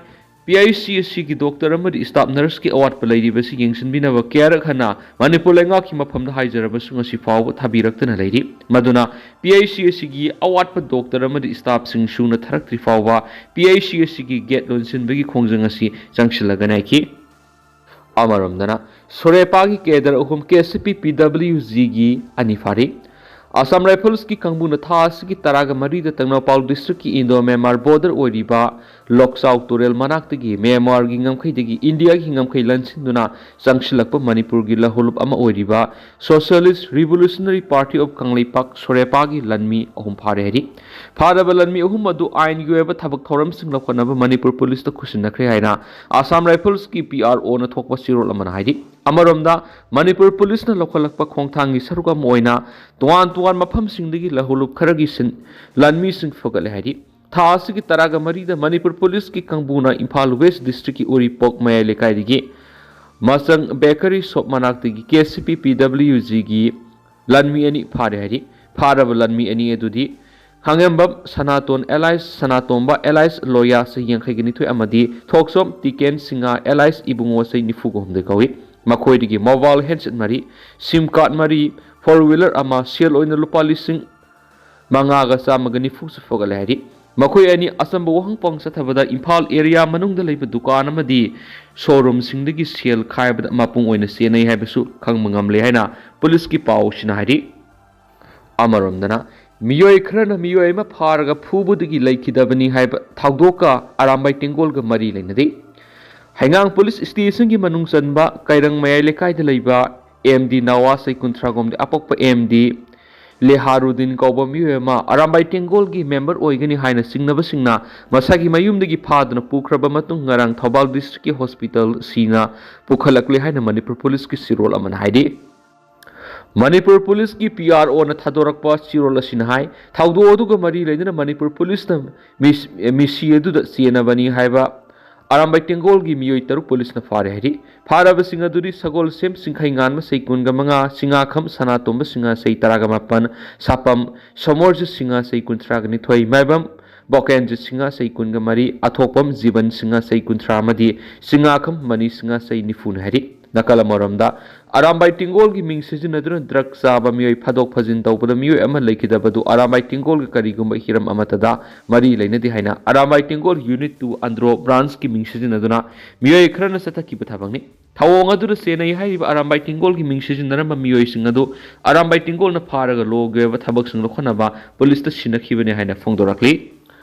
ꯄꯤ ꯑꯩꯆ ꯁꯤ ꯑꯁꯤꯒꯤ ꯗꯣꯛꯇꯔ ꯑꯃꯗꯤ ꯁ꯭ꯇꯥꯐ ꯅꯔꯁꯀꯤ ꯑꯋꯥꯠꯄ ꯂꯩꯔꯤꯕꯁꯤ ꯌꯦꯡꯁꯤꯟꯕꯤꯅꯕ ꯀꯌꯥꯔꯛ ꯍꯟꯅ ꯃꯅꯤꯄꯨꯔ ꯂꯩꯉꯥꯛꯀꯤ ꯃꯐꯝꯗ ꯍꯥꯏꯖꯔꯕꯁꯨ ꯉꯁꯤ ꯐꯥꯎꯕ ꯊꯥꯕꯤꯔꯛꯇꯅ ꯂꯩꯔꯤ꯫ ꯃꯗꯨꯅ ꯄꯤ ꯑꯩꯆ ꯁꯤ ꯑꯁꯤꯒꯤ ꯑꯋꯥꯠꯄ ꯗꯣꯛꯇꯔ ꯑꯃꯗꯤ ꯁ꯭ꯇꯥꯐꯁꯤꯡ ꯁꯨꯅ ꯊꯥꯔꯛꯇ꯭ꯔꯤ ꯐꯥꯎꯕ ꯄꯤ ꯑꯩꯆ ꯁꯤ ꯑꯁꯤꯒꯤ ꯒꯦꯠ ꯂꯣꯟꯁꯤꯟꯕꯒꯤ ꯈꯣꯡꯖꯪ ꯑꯁꯤ ꯆꯪꯁꯤꯜꯂꯒꯅꯤ ꯍꯥꯏꯈꯤ꯫ ꯑꯃꯔꯣꯝꯗꯅ, ꯁꯣꯔꯦꯄꯥꯒꯤ ꯀꯦꯗꯔ ꯑꯍꯨꯝ ꯀꯦ ꯁꯤ ꯄꯤ ꯄꯤ ꯗꯕ꯭ꯂꯤꯎ ꯖꯤꯒꯤ ꯑꯅꯤ ꯐꯥꯔꯤ꯫ ꯑꯁꯥꯝ ꯔꯥꯏꯐꯜꯁꯀꯤ ꯀꯥꯡꯕꯨꯅ ꯊꯥ ꯑꯁꯤꯒꯤ ꯇꯔꯥꯒ ꯃꯔꯤꯗ ꯇꯦꯡꯅꯧꯄꯥꯜ ꯗꯤꯁꯇ꯭ꯔꯤꯛꯀꯤ ꯏꯟꯗꯣ ꯃ꯭ꯌꯥꯟꯃꯥꯔ ꯕꯣꯔꯗꯔ ꯑꯣꯏꯔꯤꯕ ꯂꯣꯛꯆꯥꯎ ꯇꯨꯔꯦꯜ ꯃꯅꯥꯛꯇꯒꯤ ꯃ꯭ꯌꯥꯟꯃꯥꯔꯒꯤ ꯉꯝꯈꯩꯗꯒꯤ ꯏꯟꯗꯤꯌꯥꯒꯤ ꯉꯝꯈꯩ ꯂꯟꯁꯤꯟꯗꯨꯅ ꯆꯪꯁꯤꯜꯂꯛꯄ ꯃꯅꯤꯄꯨꯔꯒꯤ ꯂꯍꯨꯂꯨꯞ ꯑꯃ ꯑꯣꯏꯔꯤꯕ Socialist Revolutionary Party of Kangleipak, ꯁꯣꯔꯦꯄꯥꯒꯤ ꯂꯟꯃꯤ ꯑꯍꯨꯝ ꯐꯥꯔꯦ ꯍꯥꯏꯔꯤ꯫ ꯐꯥꯔꯕ ꯂꯟꯃꯤ ꯑꯍꯨꯝ ꯑꯗꯨ ꯑꯥꯏꯟꯒꯤ ꯑꯣꯏꯕ ꯊꯕꯛ ꯊꯧꯔꯝꯁꯤꯡ ꯂꯧꯈꯠꯅꯕ ꯃꯅꯤꯄꯨꯔ ꯄꯨꯂꯤꯁꯇ ꯈꯨꯠꯁꯤꯟꯅꯈ꯭ꯔꯦ ꯍꯥꯏꯅ ꯑꯁꯥꯝ ꯔꯥꯏꯐꯜꯁꯀꯤ ꯄꯤ ꯑꯥꯔ ꯑꯣꯅ ꯊꯣꯛꯄ ꯆꯦꯔꯣꯜ ꯑꯃꯅ ꯍꯥꯏꯔꯤ꯫ ꯑꯃꯔꯣꯝꯗ, ꯃꯅꯤꯄꯨꯔ ꯄꯨꯂꯤꯁꯅ ꯂꯧꯈꯠꯂꯛꯄ ꯈꯣꯡꯊꯥꯡꯒꯤ ꯁꯔꯨꯛ ꯑꯃ ꯑꯣꯏꯅ ꯇꯣꯉꯥꯟ ꯇꯣꯉꯥꯟ ꯃꯐꯝꯁꯤꯡꯗꯒꯤ ꯂꯍꯨꯂꯨꯞ ꯈꯔꯒꯤ ꯁꯤꯟ-, ꯂꯟꯃꯤꯁꯤꯡ ꯐꯒꯠꯂꯦ ꯍꯥꯏꯔꯤ꯫ ꯊꯥ ꯑꯁꯤꯒꯤ ꯇꯔꯥꯒ ꯃꯔꯤꯗ ꯃꯅꯤꯄꯨꯔ ꯄꯨꯂꯤꯁꯀꯤ ꯀꯥꯡꯕꯨꯅ ꯏꯝꯐꯥꯜ ꯋꯦꯁ ꯗꯤꯁꯇ꯭ꯔꯤꯛꯀꯤ ꯎꯔꯤꯄꯣꯛ ꯃꯌꯥꯏ ꯂꯩꯀꯥꯏꯗꯒꯤ ꯃꯆꯪ ꯕꯦꯀꯔꯤ ꯁꯣꯞ ꯃꯅꯥꯛꯇꯒꯤ ꯀꯦ ꯁꯤ ꯄꯤ ꯄꯤ ꯗꯕ꯭ꯂꯤꯎ ꯖꯤꯒꯤ ꯂꯟꯃꯤ ꯑꯅꯤ ꯐꯥꯔꯦ ꯍꯥꯏꯔꯤ꯫ ꯐꯥꯔꯕ ꯂꯟꯃꯤ ꯑꯅꯤ ꯑꯗꯨꯗꯤ ꯈꯥꯉꯦꯝꯕꯝ ꯁꯅꯥꯇꯣꯟ alias ꯁꯅꯥꯇꯣꯝꯕ alias ꯂꯣꯌꯥ ꯆꯍꯤ ꯌꯥꯡꯈꯩꯒ ꯅꯤꯊꯣꯏ ꯑꯃꯗꯤ ꯊꯣꯛꯆꯣꯝ ꯇꯤꯀꯦꯟ ꯁꯤꯡꯍ alias ꯏꯕꯨꯡꯉꯣ ꯆꯍꯤ ꯅꯤꯐꯨꯒ ꯍꯨꯝꯗꯣꯏ ꯀꯧꯏ꯫ ꯃꯈꯣꯏꯗꯒꯤ ꯃꯣꯕꯥꯏꯜ ꯍꯦꯟꯁꯦꯠ ꯃꯔꯤ, ꯁꯤꯝ ꯀꯥꯔꯗ ꯃꯔꯤ, ꯐꯣꯔ ꯋꯤꯂꯔ ꯑꯃ, ꯁꯦꯜ ꯑꯣꯏꯅ ꯂꯨꯄꯥ ꯂꯤꯁꯤꯡ ꯃꯉꯥꯒ ꯆꯥꯝꯃꯒ ꯅꯤꯐꯨꯁꯨ ꯐꯒꯠꯂꯦ ꯍꯥꯏꯔꯤ꯫ ꯃꯈꯣꯏ ꯑꯅꯤ ꯑꯆꯝꯕ ꯋꯥꯍꯪ ꯄꯥꯎꯍꯪ ꯆꯠꯊꯕꯗ ꯏꯝꯐꯥꯜ ꯑꯦꯔꯤꯌꯥ ꯃꯅꯨꯡꯗ ꯂꯩꯕ ꯗꯨꯀꯥꯟ ꯑꯃꯗꯤ ꯁꯣꯔꯨꯝꯁꯤꯡꯗꯒꯤ ꯁꯦꯜ ꯈꯥꯏꯕꯗ ꯃꯄꯨꯡ ꯑꯣꯏꯅ ꯆꯦꯟꯅꯩ ꯍꯥꯏꯕꯁꯨ ꯈꯪꯕ ꯉꯝꯂꯦ ꯍꯥꯏꯅ ꯄꯨꯂꯤꯁꯀꯤ ꯄꯥꯎꯁꯤꯅ ꯍꯥꯏꯔꯤ꯫ ꯑꯃꯔꯣꯝꯗꯅ, ꯃꯤꯑꯣꯏ ꯈꯔꯅ ꯃꯤꯑꯣꯏ ꯑꯃ ꯐꯥꯔꯒ ꯐꯨꯕꯗꯒꯤ ꯂꯩꯈꯤꯗꯕꯅꯤ ꯍꯥꯏꯕ ꯊꯧꯗꯣꯛꯀ ꯑꯔꯥꯝꯕꯥꯏ ꯇꯦꯡꯒꯣꯜꯒ ꯃꯔꯤ ꯂꯩꯅꯗꯦ꯫ ꯍꯩꯉꯥꯡ ꯄꯨꯂꯤꯁ ꯁ꯭ꯇꯦꯁꯟꯒꯤ ꯃꯅꯨꯡ ꯆꯟꯕ ꯀꯩꯔꯪ ꯃꯌꯥꯏ ꯂꯩꯀꯥꯏꯗ ꯂꯩꯕ ꯑꯦꯝ ꯗꯤ ꯅꯋꯥꯁ ꯆꯍꯤ ꯀꯨꯟꯊ꯭ꯔꯥꯒꯨꯝꯗꯤ ꯑꯄꯣꯛꯄ ꯑꯦꯝ ꯗꯤ ꯂꯦꯍꯥꯔꯨꯗꯤꯟ ꯀꯧꯕ ꯃꯤꯑꯣꯏ ꯑꯃ ꯑꯔꯥꯝꯕꯥꯏ ꯇꯦꯡꯒꯣꯜꯒꯤ ꯃꯦꯝꯕꯔ ꯑꯣꯏꯒꯅꯤ ꯍꯥꯏꯅ ꯆꯤꯡꯅꯕꯁꯤꯡꯅ ꯃꯁꯥꯒꯤ ꯃꯌꯨꯝꯗꯒꯤ ꯐꯥꯗꯨꯅ ꯄꯨꯈ꯭ꯔꯕ ꯃꯇꯨꯡ ꯉꯔꯥꯡ ꯊꯧꯕꯥꯜ ꯗꯤꯁꯇ꯭ꯔꯤꯛꯀꯤ ꯍꯣꯁꯄꯤꯇꯥꯜ ꯁꯤꯅ ꯄꯨꯈꯠꯂꯛꯂꯦ ꯍꯥꯏꯅ ꯃꯅꯤꯄꯨꯔ ꯄꯨꯂꯤꯁꯀꯤ ꯆꯦꯔꯣꯜ ꯑꯃꯅ ꯍꯥꯏꯔꯤ꯫ ꯃꯅꯤꯄꯨꯔ ꯄꯨꯂꯤꯁꯀꯤ ꯄꯤ ꯑꯥꯔ ꯑꯣꯅ ꯊꯥꯗꯣꯔꯛꯄ ꯆꯦꯔꯣꯜ ꯑꯁꯤꯅ ꯍꯥꯏ, ꯊꯧꯗꯣꯛ ꯑꯗꯨꯒ ꯃꯔꯤ ꯂꯩꯅꯅ ꯃꯅꯤꯄꯨꯔ ꯄꯨꯂꯤꯁꯅ ꯃꯤꯁ-, ꯃꯤꯁꯤ ꯑꯗꯨꯗ ꯆꯦꯟꯅꯕꯅꯤ ꯍꯥꯏꯕ ꯑꯔꯥꯝꯕꯥꯏ ꯇꯦꯡꯒꯣꯜꯒꯤ ꯃꯤꯑꯣꯏ ꯇꯔꯨꯛ ꯄꯨꯂꯤꯁꯅ ꯐꯥꯔꯦ ꯍꯥꯏꯔꯤ꯫ ꯐꯥꯔꯕꯁꯤꯡ ꯑꯗꯨꯗꯤ ꯁꯒꯣꯜꯁꯦꯝ ꯆꯤꯡꯈꯩ ꯉꯥꯟꯕ ꯆꯍꯤ ꯀꯨꯟꯒ ꯃꯉꯥ, ꯆꯤꯡꯉꯥꯈꯝ ꯁꯅꯥꯇꯣꯝꯕ ꯁꯤꯡꯍ ꯆꯍꯤ ꯇꯔꯥꯒ ꯃꯥꯄꯟ, ꯁꯥꯄꯝ ꯁꯣꯃꯣꯔꯖꯤꯠ ꯁꯤꯡꯍ ꯆꯍꯤ ꯀꯨꯟꯊ꯭ꯔꯥꯒ ꯅꯤꯊꯣꯏ, ꯃꯥꯏꯕꯝ ꯕꯣꯀꯦꯟꯖꯤꯠ ꯁꯤꯡꯍ ꯆꯍꯤ ꯀꯨꯟꯒ ꯃꯔꯤ, ꯑꯊꯣꯛꯄꯝ ꯖꯤꯕꯟ ꯁꯤꯡꯍ ꯆꯍꯤ ꯀꯨꯟꯊ꯭ꯔꯥ ꯑꯃꯗꯤ ꯆꯤꯉꯥꯈꯝ ꯃꯅꯤ ꯁꯤꯡꯍ ꯆꯍꯤ ꯅꯤꯐꯨꯅꯤ ꯍꯥꯏꯔꯤ꯫ ꯅꯥꯀꯜ ꯑꯃꯔꯣꯝꯗ, ꯑꯔꯥꯝꯕꯥꯏ ꯇꯦꯡꯒꯣꯜꯒꯤ ꯃꯤꯡ ꯁꯤꯖꯤꯟꯅꯗꯨꯅ ꯗ꯭ꯔꯒ ꯆꯥꯕ ꯃꯤꯑꯣꯏ ꯐꯥꯗꯣꯛ ꯐꯥꯖꯤꯟ ꯇꯧꯕꯗ ꯃꯤꯑꯣꯏ ꯑꯃ ꯂꯩꯈꯤꯗꯕꯗꯨ ꯑꯔꯥꯝꯕꯥꯏ ꯇꯦꯡꯒꯣꯜꯒ ꯀꯔꯤꯒꯨꯝꯕ ꯍꯤꯔꯝ ꯑꯃꯠꯇꯗ ꯃꯔꯤ ꯂꯩꯅꯗꯦ ꯍꯥꯏꯅ ꯑꯔꯥꯝꯕꯥꯏ ꯇꯦꯡꯒꯣꯜ ꯌꯨꯅꯤꯠ ꯇꯨ ꯑꯟꯗ꯭ꯔꯣ ꯕ꯭ꯔꯥꯟꯁꯀꯤ ꯃꯤꯡ ꯁꯤꯖꯤꯟꯅꯗꯨꯅ ꯃꯤꯑꯣꯏ ꯈꯔꯅ ꯆꯠꯊꯈꯤꯕ ꯊꯕꯛꯅꯤ꯫ ꯊꯧꯑꯣꯡ ꯑꯗꯨꯗ ꯆꯦꯟꯅꯩ ꯍꯥꯏꯔꯤꯕ ꯑꯔꯥꯝꯕꯥꯏ ꯇꯦꯡꯒꯣꯜꯒꯤ ꯃꯤꯡ ꯁꯤꯖꯤꯟꯅꯔꯝꯕ ꯃꯤꯑꯣꯏꯁꯤꯡ ꯑꯗꯨ ꯑꯔꯥꯝꯕꯥꯏ ꯇꯦꯡꯒꯣꯜꯅ ꯐꯥꯔꯒ ꯂꯣꯒꯤ ꯑꯣꯏꯕ ꯊꯕꯛꯁꯤꯡ ꯂꯧꯈꯠꯅꯕ ꯄꯨꯂꯤꯁꯇ ꯁꯤꯟꯅꯈꯤꯕꯅꯤ ꯍꯥꯏꯅ ꯐꯣꯡꯗꯣꯔꯛꯂꯤ꯫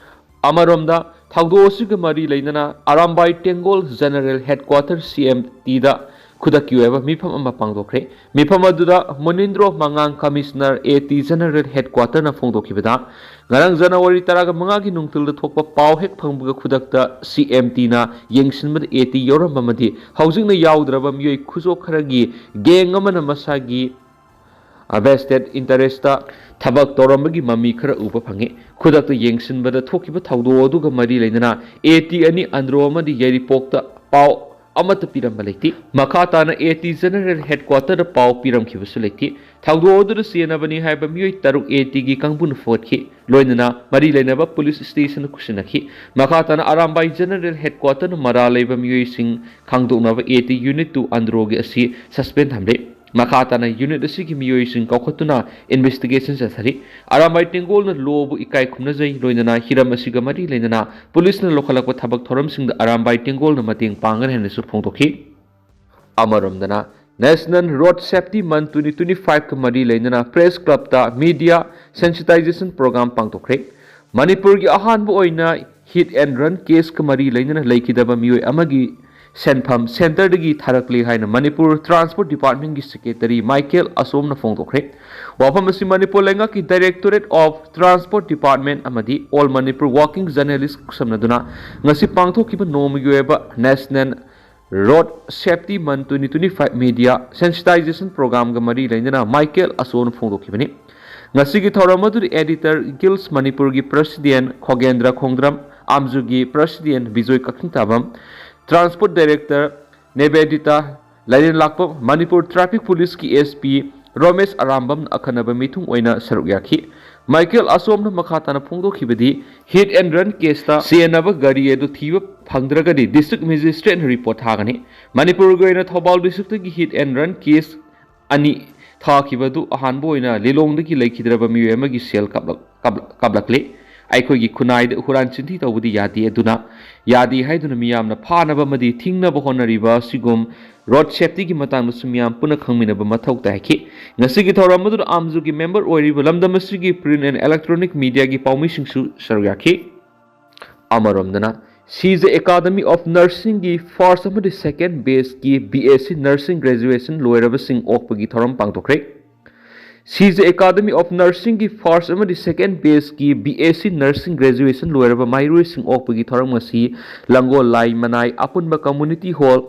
ꯑꯃꯔꯣꯝꯗ, ꯊꯧꯗꯣꯛ ꯑꯁꯤꯒ ꯃꯔꯤ ꯂꯩꯅꯅ ꯑꯔꯥꯝꯕꯥꯏ ꯇꯦꯡꯒꯣꯜ ꯖꯦꯅꯔꯦꯜ ꯍꯦꯗꯀ꯭ꯋꯥꯇꯔ, ꯁꯤ ꯑꯦꯝ ꯇꯤꯗ ꯈꯨꯗꯛꯀꯤ ꯑꯣꯏꯕ ꯃꯤꯐꯝ ꯑꯃ ꯄꯥꯡꯊꯣꯛꯈ꯭ꯔꯦ꯫ ꯃꯤꯐꯝ ꯑꯗꯨꯗ ꯃꯨꯅꯤꯟꯗ꯭ꯔꯣ ꯃꯉꯥꯡ, ꯀꯃꯤꯁꯅꯔ, ꯑꯦ ꯇꯤ ꯖꯦꯅꯔꯦꯜ ꯍꯦꯗꯀ꯭ꯋꯥꯇꯔꯅ ꯐꯣꯡꯗꯣꯛꯈꯤꯕꯗ, ꯉꯔꯥꯡ ꯖꯅꯋꯥꯔꯤ ꯇꯔꯥꯃꯉꯥꯒꯤ ꯅꯨꯡꯊꯤꯜꯗ ꯊꯣꯛꯄ ꯄꯥꯎ ꯍꯦꯛ ꯐꯪꯕꯒ ꯈꯨꯗꯛꯇ ꯁꯤ ꯑꯦꯝ ꯇꯤꯅ ꯌꯦꯡꯁꯤꯟꯕꯗ ꯑꯦ ꯇꯤ ꯌꯥꯎꯔꯝꯕ ꯑꯃꯗꯤ ꯍꯧꯖꯤꯛꯅ ꯌꯥꯎꯗ꯭ꯔꯕ ꯃꯤꯑꯣꯏ ꯈꯨꯖꯣꯞ ꯈꯔꯒꯤ ꯒꯦꯡ ꯑꯃꯅ ꯃꯁꯥꯒꯤ ꯚꯦꯁꯇꯦꯠ ꯏꯟꯇꯔꯦꯁꯇ ꯊꯕꯛ ꯇꯧꯔꯝꯕꯒꯤ ꯃꯃꯤ ꯈꯔ ꯎꯕ ꯐꯪꯉꯤ꯫ ꯈꯨꯗꯛꯇ ꯌꯦꯡꯁꯤꯟꯕꯗ ꯊꯣꯛꯈꯤꯕ ꯊꯧꯗꯣꯛ ꯑꯗꯨꯒ ꯃꯔꯤ ꯂꯩꯅꯅ ꯑꯦ ꯇꯤ ꯑꯅꯤ ꯑꯟꯗ꯭ꯔꯣ ꯑꯃꯗꯤ ꯌꯥꯏꯔꯤꯄꯣꯛꯇ ꯄꯥꯎ ꯑꯃꯠꯇ ꯄꯤꯔꯝꯕ ꯂꯩꯇꯦ꯫ ꯃꯈꯥ ꯇꯥꯅ ꯑꯦ ꯇꯤ ꯖꯦꯅꯔꯦꯜ ꯍꯦꯗꯀ꯭ꯋꯥꯇꯔꯗ ꯄꯥꯎ ꯄꯤꯔꯝꯈꯤꯕꯁꯨ ꯂꯩꯇꯦ꯫ ꯊꯧꯗꯣꯛ ꯑꯗꯨꯗ ꯆꯦꯟꯅꯕꯅꯤ ꯍꯥꯏꯕ ꯃꯤꯑꯣꯏ ꯇꯔꯨꯛ ꯑꯦ ꯇꯤꯒꯤ ꯀꯥꯡꯕꯨꯅ ꯐꯨꯒꯠꯈꯤ, ꯂꯣꯏꯅꯅ ꯃꯔꯤ ꯂꯩꯅꯕ ꯄꯨꯂꯤꯁ ꯁ꯭ꯇꯦꯁꯟꯗ ꯈꯨꯠꯁꯤꯟꯅꯈꯤ꯫ ꯃꯈꯥ ꯇꯥꯅ ꯑꯔꯥꯝꯕꯥꯏ ꯖꯦꯅꯔꯦꯜ ꯍꯦꯗꯀ꯭ꯋꯥꯇꯔꯅ ꯃꯔꯥꯜ ꯂꯩꯕ ꯃꯤꯑꯣꯏꯁꯤꯡ ꯈꯪꯗꯣꯛꯅꯕ ꯑꯦ ꯇꯤ ꯌꯨꯅꯤꯠ ꯇꯨ ꯑꯟꯗ꯭ꯔꯣꯒꯤ ꯑꯁꯤ ꯁꯁꯄꯦꯟ ꯊꯝꯂꯦ꯫ ꯃꯈꯥ ꯇꯥꯅ ꯌꯨꯅꯤꯠ ꯑꯁꯤꯒꯤ ꯃꯤꯑꯣꯏꯁꯤꯡ ꯀꯧꯈꯠꯇꯨꯅ ꯏꯟꯚꯦꯁꯇꯤꯒꯦꯁꯟ ꯆꯠꯊꯔꯤ꯫ ꯑꯔꯥꯝꯕꯥꯏ ꯇꯦꯡꯒꯣꯜꯅ ꯂꯣꯕꯨ ꯏꯀꯥꯏ ꯈꯨꯝꯅꯖꯩ, ꯂꯣꯏꯅꯅ ꯍꯤꯔꯝ ꯑꯁꯤꯒ ꯃꯔꯤ ꯂꯩꯅꯅ ꯄꯨꯂꯤꯁꯅ ꯂꯧꯈꯠꯂꯛꯄ ꯊꯕꯛ ꯊꯧꯔꯝꯁꯤꯡꯗ ꯑꯔꯥꯝꯕꯥꯏ ꯇꯦꯡꯒꯣꯜꯅ ꯃꯇꯦꯡ ꯄꯥꯡꯒꯅꯤ ꯍꯥꯏꯅꯁꯨ ꯐꯣꯡꯗꯣꯛꯈꯤ꯫ ꯑꯃꯔꯣꯝꯗꯅ, national road safety month twenty twenty ꯐꯥꯏꯚꯀ ꯃꯔꯤ ꯂꯩꯅꯅ ꯄ꯭ꯔꯦꯁ ꯀ꯭ꯂꯕꯇ ꯃꯤꯗꯤꯌꯥ ꯁꯦꯟꯁꯤꯇꯥꯏꯖꯦꯁꯟ ꯄ꯭ꯔꯣꯒ꯭ꯔꯥꯝ ꯄꯥꯡꯊꯣꯛꯈ꯭ꯔꯦ꯫ ꯃꯅꯤꯄꯨꯔꯒꯤ ꯑꯍꯥꯟꯕ ꯑꯣꯏꯅ ꯍꯤꯠ ꯑꯦꯟ ꯔꯟ ꯀꯦꯁꯀ ꯃꯔꯤ ꯂꯩꯅꯅ ꯂꯩꯈꯤꯗꯕ ꯃꯤꯑꯣꯏ ꯑꯃꯒꯤ ꯁꯦꯟꯐꯝ ꯁꯦꯟꯇꯔꯗꯒꯤ ꯊꯥꯔꯛꯂꯤ ꯍꯥꯏꯅ ꯃꯅꯤꯄꯨꯔ ꯇ꯭ꯔꯥꯟꯁꯄꯣꯔꯠ ꯗꯤꯄꯥꯔꯠꯃꯦꯟꯒꯤ ꯁꯦꯀ꯭ꯔꯦꯇꯔꯤ ꯃꯥꯏꯀꯦꯜ ꯑꯁꯣꯝꯅ ꯐꯣꯡꯗꯣꯛꯈ꯭ꯔꯦ꯫ ꯋꯥꯐꯝ ꯑꯁꯤ ꯃꯅꯤꯄꯨꯔ ꯂꯩꯉꯥꯛꯀꯤ ꯗꯥꯏꯔꯦꯛꯇꯣꯔꯦꯠ ꯑꯣꯐ ꯇ꯭ꯔꯥꯟꯁꯄꯣꯔꯠ ꯗꯤꯄꯥꯔꯠꯃꯦꯟ ꯑꯃꯗꯤ ꯑꯣꯜ ꯃꯅꯤꯄꯨꯔ ꯋꯥꯔꯀꯤꯡ ꯖꯔꯅꯦꯂꯤꯁ ꯈꯨꯠꯁꯝꯅꯗꯨꯅ ꯉꯁꯤ ꯄꯥꯡꯊꯣꯛꯈꯤꯕ ꯅꯣꯡꯃꯒꯤ ꯑꯣꯏꯕ national road safety month twenty twenty five media sensitization ꯄ꯭ꯔꯣꯒ꯭ꯔꯥꯝꯒ ꯃꯔꯤ ꯂꯩꯅꯅ ꯃꯥꯏꯀꯦꯜ ꯑꯁꯣꯝꯅ ꯐꯣꯡꯗꯣꯛꯈꯤꯕꯅꯤ꯫ ꯉꯁꯤꯒꯤ ꯊꯧꯔꯝ ꯑꯗꯨꯗ ꯑꯦꯗꯤꯇꯔ ꯒꯤꯜꯁ ꯃꯅꯤꯄꯨꯔꯒꯤ ꯄ꯭ꯔꯁꯤꯗꯦꯟ ꯈꯣꯒꯦꯟꯗ꯭ꯔ ꯈꯣꯡꯗ꯭ꯔꯝ, ꯑꯥꯝꯖꯨꯒꯤ president Bijoy Kakchingtabam, transport director Nebedita Lairenlakpam, Manipur traffic ꯄꯨꯂꯤꯁꯀꯤ ꯑꯦꯁ ꯄꯤ ꯔꯣꯃꯦꯁ ꯑꯔꯥꯝꯕꯝꯅ ꯑꯈꯟꯅꯕ ꯃꯤꯊꯨꯡ ꯑꯣꯏꯅ ꯁꯔꯨꯛ ꯌꯥꯈꯤ꯫ ꯃꯥꯏꯀꯦꯜ ꯑꯁꯣꯝꯅ ꯃꯈꯥ ꯇꯥꯅ ꯐꯣꯡꯗꯣꯛꯈꯤꯕꯗꯤ, hit and run caseꯇ ꯆꯦꯟꯅꯕ ꯒꯥꯔꯤ ꯑꯗꯨ ꯊꯤꯕ ꯐꯪꯗ꯭ꯔꯒꯗꯤ district magistrateꯅ report ꯊꯥꯒꯅꯤ꯫ ꯃꯅꯤꯄꯨꯔꯒꯤ ꯑꯣꯏꯅ Thoubal districtꯇꯒꯤ hit and run case ꯑꯅꯤ ꯊꯥꯈꯤꯕ ꯑꯗꯨ ꯑꯍꯥꯟꯕ ꯑꯣꯏꯅ ꯂꯤꯂꯣꯡꯗꯒꯤ ꯂꯩꯈꯤꯗ꯭ꯔꯕ ꯃꯤꯑꯣꯏ ꯑꯃꯒꯤ ꯁꯦꯜ ꯀꯥꯞꯂꯛ-, ꯀꯥꯞꯂꯛ-, ꯀꯥꯞꯂꯛꯂꯤ꯫ ꯑꯩꯈꯣꯏꯒꯤ ꯈꯨꯟꯅꯥꯏꯗ ꯍꯨꯔꯥꯟ ꯆꯤꯟꯊꯤ ꯇꯧꯕꯗꯤ ꯌꯥꯗꯦ, ꯑꯗꯨꯅ ꯌꯥꯗꯦ ꯍꯥꯏꯗꯨꯅ ꯃꯤꯌꯥꯝꯅ ꯐꯥꯅꯕ ꯑꯃꯗꯤ ꯊꯤꯡꯅꯕ ꯍꯣꯠꯅꯔꯤꯕ ꯑꯁꯤꯒꯨꯝ road safetyꯒꯤ ꯃꯇꯥꯡꯗꯁꯨ ꯃꯤꯌꯥꯝ ꯄꯨꯟꯅ ꯈꯪꯃꯤꯟꯅꯕ ꯃꯊꯧ ꯇꯥꯏ ꯍꯥꯏꯈꯤ꯫ ꯉꯁꯤꯒꯤ ꯊꯧꯔꯝ ꯑꯗꯨꯗ ꯑꯥꯝꯖꯨꯒꯤ member ꯑꯣꯏꯔꯤꯕ ꯂꯝꯗꯝ ꯑꯁꯤꯒꯤ print and electronic mediaꯒꯤ ꯄꯥꯎꯃꯤꯁꯤꯡꯁꯨ ꯁꯔꯨꯛ ꯌꯥꯈꯤ꯫ ꯑꯃꯔꯣꯝꯗꯅ, CJ Academy of Nursingꯒꯤ first ꯑꯃꯗꯤ second batchꯀꯤ BSc Nursing graduation ꯂꯣꯏꯔꯕꯁꯤꯡ ꯑꯣꯛꯄꯒꯤ ꯊꯧꯔꯝ ꯄꯥꯡꯊꯣꯛꯈ꯭ꯔꯦ꯫ CJ Academy of Nursingꯒꯤ first ꯑꯃꯗꯤ second batchꯀꯤ BSc Nursing graduation ꯂꯣꯏꯔꯕ ꯃꯍꯩꯔꯣꯏꯁꯤꯡ ꯑꯣꯛꯄꯒꯤ ꯊꯧꯔꯝ ꯉꯁꯤ ꯂꯥꯡꯒꯣꯜ ꯂꯥꯏ ꯃꯅꯥꯏ ꯑꯄꯨꯟꯕ community hall,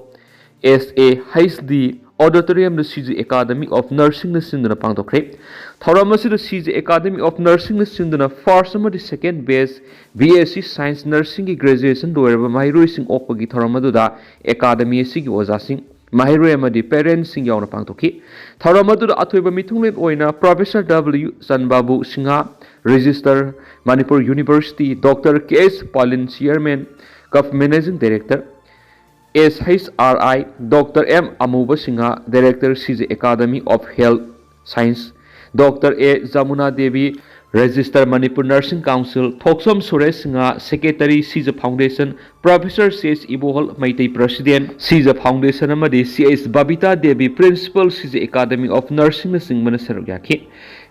SAHD auditoriumꯗ CJ Academy of Nursingꯅ ꯁꯤꯟꯗꯨꯅ ꯄꯥꯡꯊꯣꯛꯈ꯭ꯔꯦ꯫ ꯊꯧꯔꯝ ꯑꯁꯤꯗ CJ Academy of Nursingꯅ ꯁꯤꯟꯗꯨꯅ first ꯑꯃꯗꯤ second batch BSc Science Nursingꯒꯤ graduation ꯂꯣꯏꯔꯕ ꯃꯍꯩꯔꯣꯏꯁꯤꯡ ꯑꯣꯛꯄꯒꯤ ꯊꯧꯔꯝ ꯑꯗꯨꯗ academy ꯑꯁꯤꯒꯤ ꯑꯣꯖꯥꯁꯤꯡ, ꯃꯍꯩꯔꯣꯏ ꯑꯃꯗꯤ parentꯁꯤꯡ ꯌꯥꯎꯅ ꯄꯥꯡꯊꯣꯛꯈꯤ꯫ ꯊꯧꯔꯝ ꯑꯗꯨꯗ ꯑꯊꯣꯏꯕ ꯃꯤꯊꯨꯡꯂꯦꯟ ꯑꯣꯏꯅ Professor W Chanbabu Singh, Registrar, Manipur University, Doctor K S Palin, Chairman, ꯀꯐ Managing Director, SHRI, Doctor M ꯑꯃꯨꯕ Singh, Director, CJ Academy of Health Science, Doctor A Jamuna Devi, Registrar, Manipur Nursing Council, Thokchom Suresh Singh, Secretary, CJ Foundation, Professor C H ꯏꯕꯣꯍꯜ Meitei, President, CJ Foundation ꯑꯃꯗꯤ C H Babita Devi, Principal, CJ Academy of Nursingꯅꯆꯤꯡꯕꯅ ꯁꯔꯨꯛ ꯌꯥꯈꯤ꯫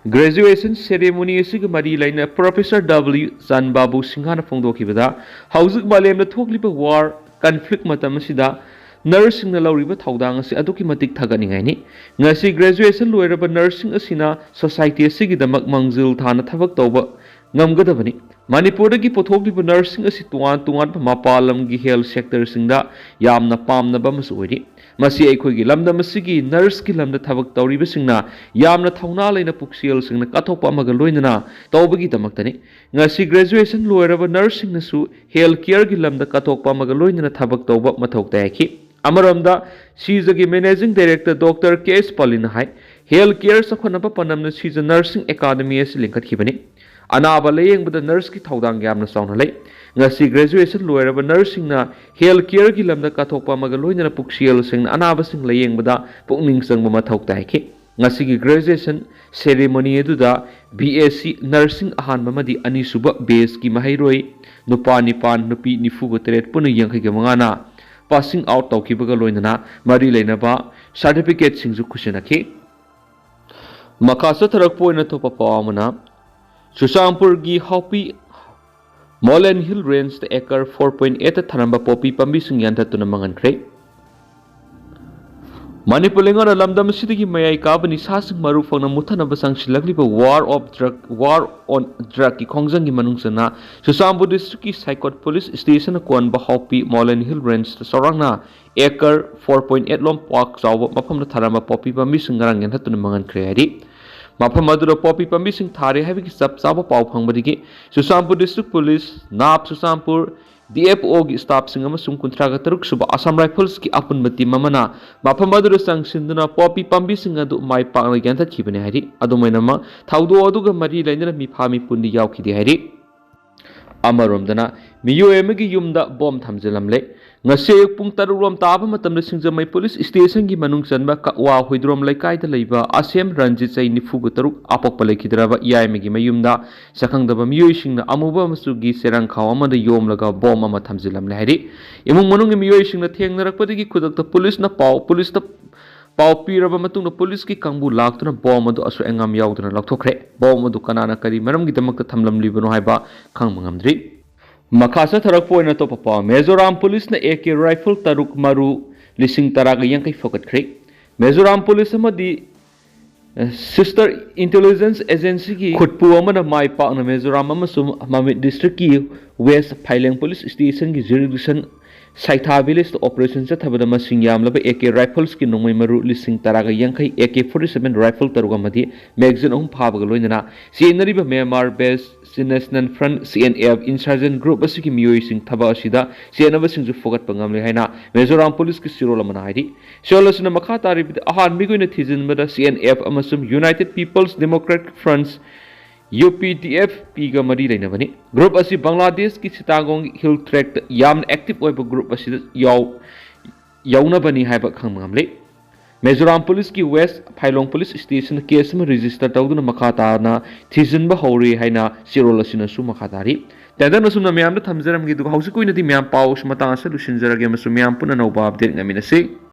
Graduation ceremony ꯑꯁꯤꯒ ꯃꯔꯤ ꯂꯩꯅ Professor W ꯆꯥꯟꯕꯥꯕꯨ ꯁꯤꯡꯍꯅ ꯐꯣꯡꯗꯣꯛꯈꯤꯕꯗ, ꯍꯧꯖꯤꯛ ꯃꯥꯂꯦꯝꯗ ꯊꯣꯛꯂꯤꯕ war, conflict ꯃꯇꯝ ꯑꯁꯤꯗ nurseꯁꯤꯡꯅ ꯂꯧꯔꯤꯕ ꯊꯧꯗꯥꯡ ꯑꯁꯤ ꯑꯗꯨꯛꯀꯤ ꯃꯇꯤꯛ ꯊꯥꯒꯠꯅꯤꯡꯉꯥꯏꯅꯤ꯫ ꯉꯁꯤ graduation ꯂꯣꯏꯔꯕ nurseꯁꯤꯡ ꯑꯁꯤꯅ society ꯑꯁꯤꯒꯤꯗꯃꯛ ꯃꯥꯡꯖꯤꯜ ꯊꯥꯅ ꯊꯕꯛ ꯇꯧꯕ ꯉꯝꯒꯗꯕꯅꯤ꯫ ꯃꯅꯤꯄꯨꯔꯗꯒꯤ ꯄꯨꯊꯣꯛꯂꯤꯕ nurseꯁꯤꯡ ꯑꯁꯤ ꯇꯣꯉꯥꯟ ꯇꯣꯉꯥꯟꯕ ꯃꯄꯥꯟ ꯂꯝꯒꯤ health sectorꯁꯤꯡꯗ ꯌꯥꯝꯅ ꯄꯥꯝꯅꯕ ꯑꯃꯁꯨ ꯑꯣꯏꯔꯤ꯫ ꯃꯁꯤ ꯑꯩꯈꯣꯏꯒꯤ ꯂꯝꯗꯝ ꯑꯁꯤꯒꯤ nurseꯀꯤ ꯂꯝꯗ ꯊꯕꯛ ꯇꯧꯔꯤꯕꯁꯤꯡꯅ ꯌꯥꯝꯅ ꯊꯧꯅꯥ ꯂꯩꯅ ꯄꯨꯛꯆꯦꯜ ꯁꯦꯡꯅ ꯀꯠꯊꯣꯛꯄ ꯑꯃꯒ ꯂꯣꯏꯅꯅ ꯇꯧꯕꯒꯤꯗꯃꯛꯇꯅꯤ꯫ ꯉꯁꯤ graduation ꯂꯣꯏꯔꯕ nurseꯁꯤꯡꯅꯁꯨ health careꯒꯤ ꯂꯝꯗ ꯀꯠꯊꯣꯛꯄ ꯑꯃꯒ ꯂꯣꯏꯅꯅ ꯊꯕꯛ ꯇꯧꯕ ꯃꯊꯧ ꯇꯥꯏ ꯍꯥꯏꯈꯤ꯫ ꯑꯃꯔꯣꯝꯗ, CJꯒꯤ Managing Director Doctor K S ꯄꯥꯂꯤꯅ ꯍꯥꯏ, Health care ꯆꯥꯎꯈꯠꯅꯕ ꯄꯥꯟꯗꯝꯅ ꯁꯤꯖ nursing academy ꯑꯁꯤ ꯂꯤꯡꯈꯠꯈꯤꯕꯅꯤ꯫ ꯑꯅꯥꯕ ꯂꯥꯌꯦꯡꯕꯗ nurseꯀꯤ ꯊꯧꯗꯥꯡ ꯌꯥꯝꯅ ꯆꯥꯎꯅ ꯂꯩ꯫ ꯉꯁꯤ graduation ꯂꯣꯏꯔꯕ nurseꯁꯤꯡꯅ health careꯒꯤ ꯂꯝꯗ ꯀꯠꯊꯣꯛꯄ ꯑꯃꯒ ꯂꯣꯏꯅꯅ ꯄꯨꯛꯆꯦꯜ ꯁꯦꯡꯅ ꯑꯅꯥꯕꯁꯤꯡ ꯂꯥꯌꯦꯡꯕꯗ ꯄꯨꯛꯅꯤꯡ ꯆꯪꯕ ꯃꯊꯧ ꯇꯥꯏꯈꯤ꯫ ꯉꯁꯤꯒꯤ graduation ceremony ꯑꯗꯨꯗ B S C nursing ꯑꯍꯥꯟꯕ ꯑꯃꯗꯤ ꯑꯅꯤꯁꯨꯕ batchꯀꯤ ꯃꯍꯩꯔꯣꯏ ꯅꯨꯄꯥ ꯅꯤꯄꯥꯟ, ꯅꯨꯄꯤ ꯅꯤꯐꯨꯒ ꯇꯔꯦꯠ, ꯄꯨꯟꯅ ꯌꯥꯡꯈꯩꯒ ꯃꯉꯥꯅ passing out ꯇꯧꯈꯤꯕꯒ ꯂꯣꯏꯅꯅ ꯃꯔꯤ ꯂꯩꯅꯕ certificateꯁꯤꯡꯁꯨ ꯈꯨꯠꯁꯤꯟꯅꯈꯤ꯫ ꯃꯈꯥ ꯆꯠꯊꯔꯛꯄ ꯑꯣꯏꯅ ꯑꯇꯣꯞꯄ ꯄꯥꯎ ꯑꯃꯅ, ꯆꯨꯔꯆꯥꯟꯄꯨꯔꯒꯤ ꯍꯥꯎꯄꯤ Molen Hill Rangeꯇ acre four point eight ꯊꯥꯔꯝꯕ ꯄꯣꯄꯤ ꯄꯥꯝꯕꯤꯁꯤꯡ ꯌꯥꯟꯊꯠꯇꯨꯅ ꯃꯥꯡꯍꯟꯈ꯭ꯔꯦ꯫ ꯃꯅꯤꯄꯨꯔ ꯂꯩꯉꯥꯛꯅ ꯂꯝꯗꯝ ꯑꯁꯤꯗꯒꯤ ꯃꯌꯥꯏ ꯀꯥꯕ ꯅꯤꯁꯥꯁꯤꯡ ꯃꯔꯨ ꯐꯪꯅ ꯃꯨꯠꯊꯅꯕ ꯆꯪꯁꯤꯜꯂꯛꯂꯤꯕ war of drug, war on drugꯀꯤ ꯈꯣꯡꯖꯪꯒꯤ ꯃꯅꯨꯡ ꯆꯟꯅ ꯆꯨꯔꯆꯥꯟꯄꯨꯔ districtꯀꯤ ꯁꯥꯏꯀꯣꯠ police stationꯅ ꯀꯣꯟꯕ ꯍꯥꯎꯄꯤ Molen Hill Rangeꯇ ꯆꯥꯎꯔꯥꯛꯅ acre four point eight ꯂꯣꯝ ꯄꯥꯛ ꯆꯥꯎꯕ ꯃꯐꯝꯗ ꯊꯥꯔꯝꯕ ꯄꯣꯄꯤ ꯄꯥꯝꯕꯤꯁꯤꯡ ꯉꯔꯥꯡ ꯌꯥꯟꯊꯠꯇꯨꯅ ꯃꯥꯡꯍꯟꯈ꯭ꯔꯦ ꯍꯥꯏꯔꯤ꯫ ꯃꯐꯝ ꯑꯗꯨꯗ ꯄꯣꯄꯤ ꯄꯥꯝꯕꯤꯁꯤꯡ ꯊꯥꯔꯦ ꯍꯥꯏꯕꯒꯤ ꯆꯞ ꯆꯥꯕ ꯄꯥꯎ ꯐꯪꯕꯗꯒꯤ Churachandpur district police, NAB Churachandpur, D F Oꯒꯤ staffꯁꯤꯡ ꯑꯃꯁꯨꯡ ꯀꯨꯟꯊ꯭ꯔꯥꯒ ꯇꯔꯨꯛ ꯁꯨꯕ Assam Riflesꯀꯤ ꯑꯄꯨꯟꯕ team ꯑꯃꯅ ꯃꯐꯝ ꯑꯗꯨꯗ ꯆꯪꯁꯤꯟꯗꯨꯅ ꯄꯣꯄꯤ ꯄꯥꯝꯕꯤꯁꯤꯡ ꯑꯗꯨ ꯃꯥꯏ ꯄꯥꯛꯅ ꯌꯥꯟꯊꯠꯈꯤꯕꯅꯤ ꯍꯥꯏꯔꯤ꯫ ꯑꯗꯨꯝ ꯑꯣꯏꯅꯃꯛ, ꯊꯧꯗꯣꯛ ꯑꯗꯨꯒ ꯃꯔꯤ ꯂꯩꯅꯅ ꯃꯤꯐꯥ ꯃꯤꯄꯨꯟꯗꯤ ꯌꯥꯎꯈꯤꯗꯦ ꯍꯥꯏꯔꯤ꯫ ꯑꯃꯔꯣꯝꯗꯅ, ꯃꯤꯑꯣꯏ ꯑꯃꯒꯤ ꯌꯨꯝꯗ ꯕꯣꯝ ꯊꯝꯖꯤꯜꯂꯝꯂꯦ꯫ ꯉꯁꯤ ꯑꯌꯨꯛ ꯄꯨꯡ ꯇꯔꯨꯛ ꯔꯣꯝ ꯇꯥꯕ ꯃꯇꯝꯗ ꯁꯤꯡꯖꯃꯩ police stationꯒꯤ ꯃꯅꯨꯡ ꯆꯟꯕ ꯀꯛꯋꯥ ꯍꯨꯏꯗ꯭ꯔꯣꯝ ꯂꯩꯀꯥꯏꯗ ꯂꯩꯕ ꯑꯁꯦꯝ ꯔꯟꯖꯤꯠ, ꯆꯍꯤ ꯅꯤꯐꯨꯒ ꯇꯔꯨꯛ, ꯑꯄꯣꯛꯄ ꯂꯩꯈꯤꯗ꯭ꯔꯕ ꯏꯌꯥꯏꯃꯒꯤ ꯃꯌꯨꯝꯗ ꯁꯛꯈꯪꯗꯕ ꯃꯤꯑꯣꯏꯁꯤꯡꯅ ꯑꯃꯨꯕ ꯃꯆꯨꯒꯤ ꯆꯦꯔꯪ ꯈꯥꯎ ꯑꯃꯗ ꯌꯣꯝꯂꯒ ꯕꯣꯝ ꯑꯃ ꯊꯝꯖꯤꯜꯂꯝꯂꯦ ꯍꯥꯏꯔꯤ꯫ ꯏꯃꯨꯡ ꯃꯅꯨꯡꯒꯤ ꯃꯤꯑꯣꯏꯁꯤꯡꯅ ꯊꯦꯡꯅꯔꯛꯄꯗꯒꯤ ꯈꯨꯗꯛꯇ policeꯅ ꯄꯥꯎ, policeꯇ ꯄꯥꯎ ꯄꯤꯔꯕ ꯃꯇꯨꯡꯗ policeꯀꯤ ꯀꯥꯡꯕꯨ ꯂꯥꯛꯇꯨꯅ ꯕꯣꯝ ꯑꯗꯨ ꯑꯁꯣꯏ ꯑꯉꯥꯝ ꯌꯥꯎꯗꯅ ꯂꯧꯊꯣꯛꯈ꯭ꯔꯦ꯫ ꯕꯣꯝ ꯑꯗꯨ ꯀꯅꯥꯅ ꯀꯔꯤ ꯃꯔꯝꯒꯤꯗꯃꯛꯇ ꯊꯝꯂꯝꯂꯤꯕꯅꯣ ꯍꯥꯏꯕ ꯈꯪꯕ ꯉꯝꯗ꯭ꯔꯤ꯫ ꯃꯈꯥ ꯆꯠꯊꯔꯛꯄ ꯑꯣꯏꯅ ꯑꯇꯣꯞꯄ ꯄꯥꯎ, ꯃꯤꯖꯣꯔꯥꯝ policeꯅ A K rifle ꯇꯔꯨꯛ ꯃꯔꯨ ꯂꯤꯁꯤꯡ ꯇꯔꯥꯒ ꯌꯥꯡꯈꯩ ꯐꯒꯠꯈ꯭ꯔꯦ꯫ ꯃꯤꯖꯣꯔꯥꯝ police ꯑꯃꯗꯤ, ꯑ, sister intelligence agencyꯒꯤ ꯈꯨꯠꯄꯨ ꯑꯃꯅ ꯃꯥꯏ ꯄꯥꯛꯅ ꯃꯤꯖꯣꯔꯥꯝ ꯑꯃꯁꯨꯡ ꯃꯃꯤꯠ districtꯀꯤ West Phaileng police stationꯒꯤ jurisdiction ꯁꯥꯏꯊꯥ villageꯇ operation ꯆꯠꯊꯕꯗ ꯃꯁꯤꯡ ꯌꯥꯝꯂꯕ A K riflesꯀꯤ ꯅꯣꯡꯃꯩ ꯃꯔꯨ ꯂꯤꯁꯤꯡ ꯇꯔꯥꯒ ꯌꯥꯡꯈꯩ, A K forty seven rifle ꯇꯔꯨꯛ ꯑꯃꯗꯤ magazine ꯑꯍꯨꯝ ꯐꯥꯕꯒ ꯂꯣꯏꯅꯅ ꯆꯦꯟꯅꯔꯤꯕ Myanmar based National Front, C N F, insurgent group ꯑꯁꯤꯒꯤ ꯃꯤꯑꯣꯏꯁꯤꯡ ꯊꯕꯛ ꯑꯁꯤꯗ ꯆꯦꯠꯅꯕꯁꯤꯡꯁꯨ ꯐꯒꯠꯄ ꯉꯝꯂꯦ ꯍꯥꯏꯅ ꯃꯤꯖꯣꯔꯥꯝ ꯄꯨꯂꯤꯁꯀꯤ ꯆꯦꯔꯣꯜ ꯑꯃꯅ ꯍꯥꯏꯔꯤ꯫ ꯆꯦꯔꯣꯜ ꯑꯁꯤꯅ ꯃꯈꯥ ꯇꯥꯔꯤꯕꯗ, ꯑꯍꯥꯟꯕꯒꯤ ꯑꯣꯏꯅ ꯊꯤꯖꯤꯟꯕꯗ C N F ꯑꯃꯁꯨꯡ United People's Democratic Front, U P D F P ꯒ ꯃꯔꯤ ꯂꯩꯅꯕꯅꯤ꯫ ꯒ꯭ꯔꯨꯞ ꯑꯁꯤ ꯕꯪꯒ꯭ꯂꯥꯗꯦꯁꯀꯤ ꯁꯤꯇꯥꯒꯣꯡ ꯍꯤꯜ ꯇ꯭ꯔꯦꯛꯇ ꯌꯥꯝꯅ ꯑꯦꯛꯇꯤꯚ ꯑꯣꯏꯕ ꯒ꯭ꯔꯨꯞ ꯑꯁꯤꯗ ꯌꯥꯎ-, ꯌꯥꯎꯅꯕꯅꯤ ꯍꯥꯏꯕ ꯈꯪꯕ ꯉꯝꯂꯦ꯫ ꯃꯤꯖꯣꯔꯥꯝ ꯄꯨꯂꯤꯁꯀꯤ ꯋꯦꯁ ꯐꯥꯏꯂꯣꯡ ꯄꯨꯂꯤꯁ ꯁ꯭ꯇꯦꯁꯟꯗ ꯀꯦꯁ ꯑꯃ ꯔꯦꯖꯤꯁꯇꯔ ꯇꯧꯗꯨꯅ ꯃꯈꯥ ꯇꯥꯅ ꯊꯤꯖꯤꯟꯕ ꯍꯧꯔꯦ ꯍꯥꯏꯅ ꯆꯦꯔꯣꯜ ꯑꯁꯤꯅꯁꯨ ꯃꯈꯥ ꯇꯥꯔꯤ꯫ ꯇꯦꯟꯇꯛꯅ ꯁꯨꯝꯅ ꯃꯌꯥꯝꯗ ꯊꯝꯖꯔꯝꯒꯦ, ꯑꯗꯨꯒ ꯍꯧꯖꯤꯛꯀꯤ ꯑꯣꯏꯅꯗꯤ ꯃꯌꯥꯝ ꯄꯥꯎ ꯑꯁꯤ ꯃꯇꯥꯡ ꯑꯁꯤꯗ ꯂꯣꯏꯁꯤꯟꯖꯔꯒꯦ ꯑꯃꯁꯨꯡ ꯃꯌꯥꯝ ꯄꯨꯟꯅ ꯑꯅꯧꯕ ꯑꯞꯗꯦꯠ ꯉꯥꯏꯃꯤꯟꯅꯁꯤ꯫